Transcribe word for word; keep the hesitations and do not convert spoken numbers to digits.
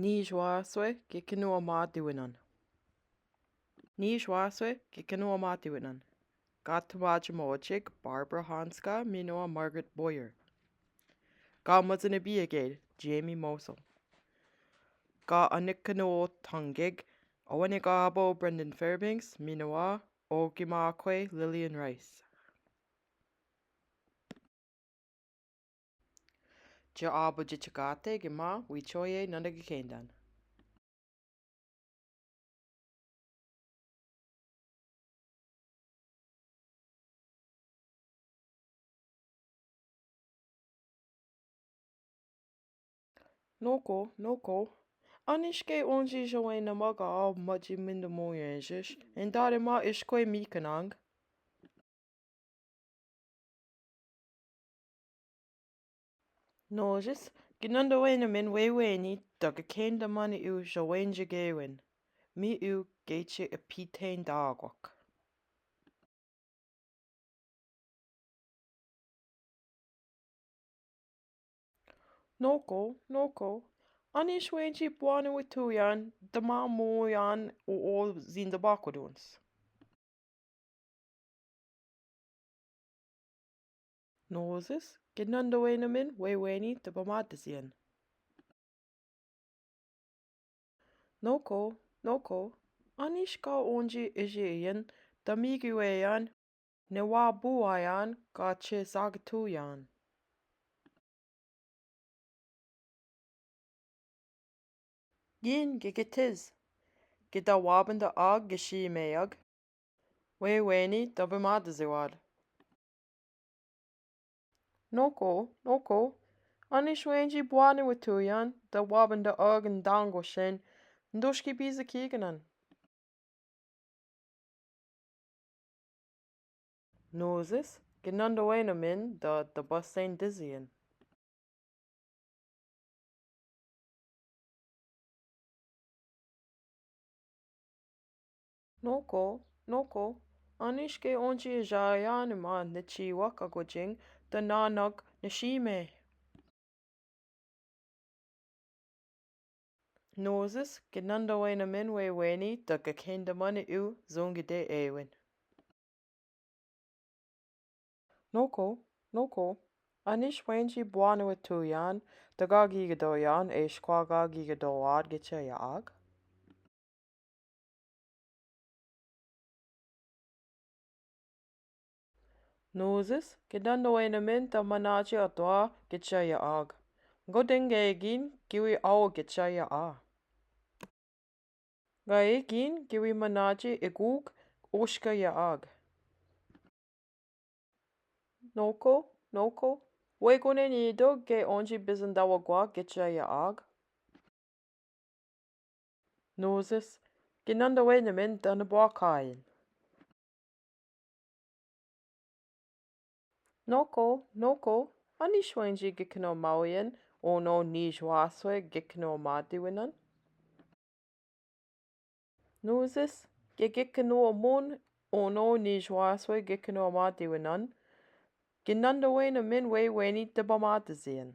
Nishwaswe ke kinowa madiwinan. Nishwaswe ke kinowa madiwinan. Ka tamaja mochik Barbara Hanska, minowa Margaret Boyer. Ka matanabiyagay Jamie Mosul. Ka anikinowa tangig, awane ka abo Brendan Fairbanks, minowa Ogimakwe Lillian Rice. Ja abo jichikate gima wichoye nanda gikendan. Noko, noko. Anish ke onji jawe namaga a maji mindo mo yenjish, endare ma ishkwe mikanang. Noses, ginando wena men weweni, daga kenda mani u jawenji gewen. Mi u geche a pitain dagwak. Noko, noko. Anish wenji bwana watuyan, dama moyan o o zinda bakodons. Noses, ginando wena men weweni, daba madazin. Noko, noko, anish ka onji iji iyan, damigi weyan, ne wa buwayan, ka che sagatuyan. Gin gigitiz, gida wabanda ag gishi meag. Weweni, daba madaziwad. Noko, noko, anish wenji bwana watuyan, da wabanda ag ndango shen, ndoshki biza kiganan. Noses, ginando wena men, da, da basen dizian. Noko, noko, anish ke onji jayan ma nachiwa kagojing, da nanak nashime. Noses, ginando wena men weweni, daga kenda mani u zungide ewen. Noko, noko, anish wenji bwana watuyan, daga gigadoyan, eshkwa ga gigadowad gicha ya ag. Noses, ginando wena men da manaji adwa gicha ya ag. Ngo denge gin giwi awo gicha ya a. Gae gin giwi manaji iguk oshka ya ag. Noko, noko, wegone nido ge onji bizandawa gwa gicha ya ag. Noses, ginando wena men da nabwa kain. Noko, noko, anish wenji gikino mawian, ono nijwaswe gikino madiwinan. Noses, ge gikino mon, ono nijwaswe gikino madiwinan. Ginando wena men weweni daba madazian.